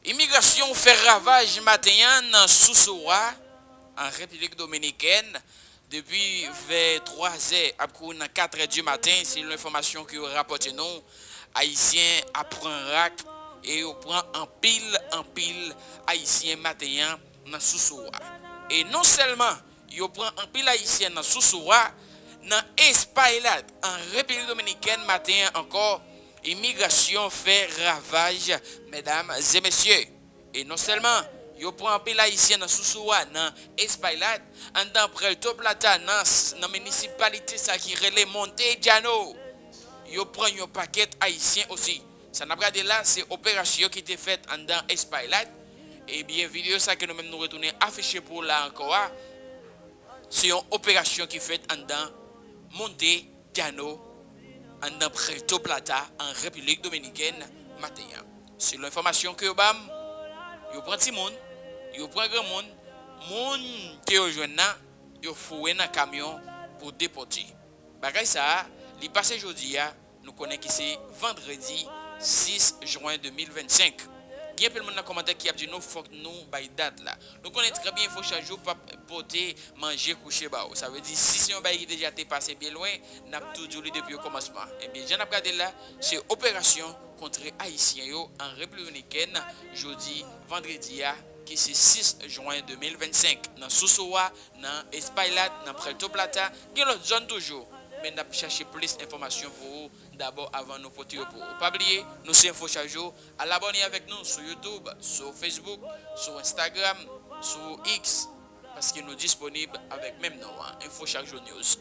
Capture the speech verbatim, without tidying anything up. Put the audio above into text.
Imigrasyon fè ravaj maten an nan Soussoura, an Repiblik Dominikèn. Depi vè twa zè ap kouri nan kat è di maten, selon enfòmasyon ke yo rapòte nou, Ayisyen ap pran rak e yo pran anpil, anpil Ayisyen maten an nan Soussoura. E non sèlman yo pran anpil Ayisyen nan Soussoura, nan Espaillat, an Repiblik Dominikèn, maten an ankò, imigrasyon fè ravaj, medam e mesye. E non sèlman yo pran anpil Ayisyen nan Soussoura, nan Espaillat, anndan Puerto Plata, nan, nan minisipalite sa ki rele Monte Llano, yo pran yon pakèt Ayisyen osi. Sa n ap gade la, se operasyon ki te fèt anndan Espaillat. Ebyen, videyo sa ke nou menm nou retounen afiche pou w la ankò a, se yon operasyon ki fèt anndan Monte Llano, anndan Puerto Plata, an Repiblik Dominikèn, maten an. Selon enfòmasyon ke yo ba m, yo pran timoun, yo pran granmoun, moun ke yo jwenn nan, yo foure nan kamyon pou depòte. Bagay sa a, li pase jodi a, nou konnen ki se vandredi sis jen de mil vennsenk. Gen anpil moun nan kòmantè ki ap di nou fòk nou bay dat la. Nou konnen trè byen Enfo Chak Jou p ap pote manje kouche ba w. Sa vle di, si se yon bagay ki deja te pase byen lwen, n ap tou di w li depi okòmansman. Ebyen, jan n ap gade la, se operasyon kontre Ayisyen yo an Repiblik Dominikèn, jodi vandredi a, ki se sis jen de mil vennsenk, nan Soussoura, nan Espaillat, nan Puerto Plata, gen lòt zòn toujou. Men n ap chache plis enfòmasyon pou ou dabò avan nou pote yo pou ou. Pa bliye, nou se Enfo Chak Jou. Al abòne avèk nou sou YouTube, sou Facebook, sou Instagram, sou X, paske nou disponib avèk menm non an, Enfo Chak Jou News.